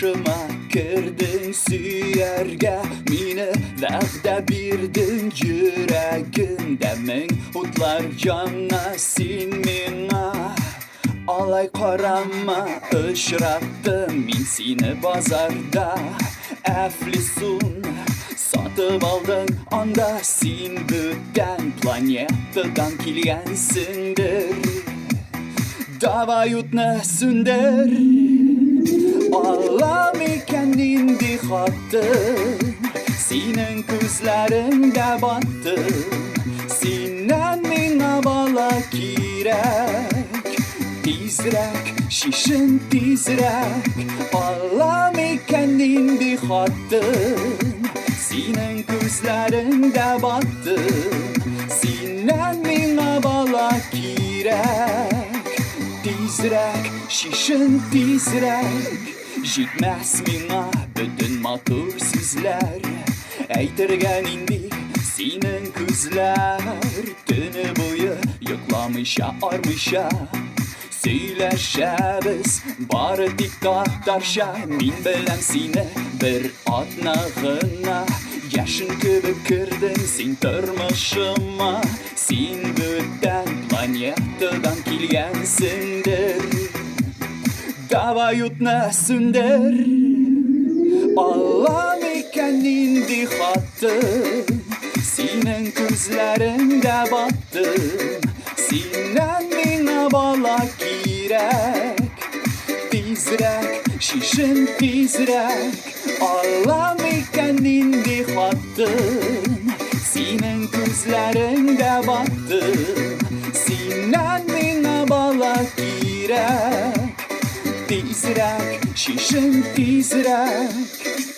Башыма кердең сөяргә мине, вәгъдә бирдең, йөрәгемдә мең утлар яна, син миңа алай карама. Очраттым мин сине базарда, әфлисун сатып алдың анда, син бүтән планетадан килгәнсеңдер. Давай утны сүндер. Алам икән нинди хатын, синең күзләреңдә баттым. Синнән миңа бала кирәк. Тизрәк, чишен тизрәк. Алам икән нинди хатын, синең күзләреңдә баттым. Синнән миңа бала кирәк. Тизрәк, чишен тизрәк. Җитмәс миңа бөтен матур сүзләр. Әйтергә нинди синең күзләр. Төне буе йокламыйча, армыйча сөйләшәбез бары тик татарча. Мин беләм сине бер атна гына. Яшен кебек кердең син тормышыма. Син бүтән планетадан килгәнсеңдер. Давай утны сүндер. Алла микән нинди хатын, синең күзләреңдә баттым. Синнән миңа бала кирәк. Тизрәк, чишен тизрәк. Алла микән нинди хатын, синең күзләреңдә баттым. Синнән миңа бала кирәк. Тизрәк, чишен тизрәк.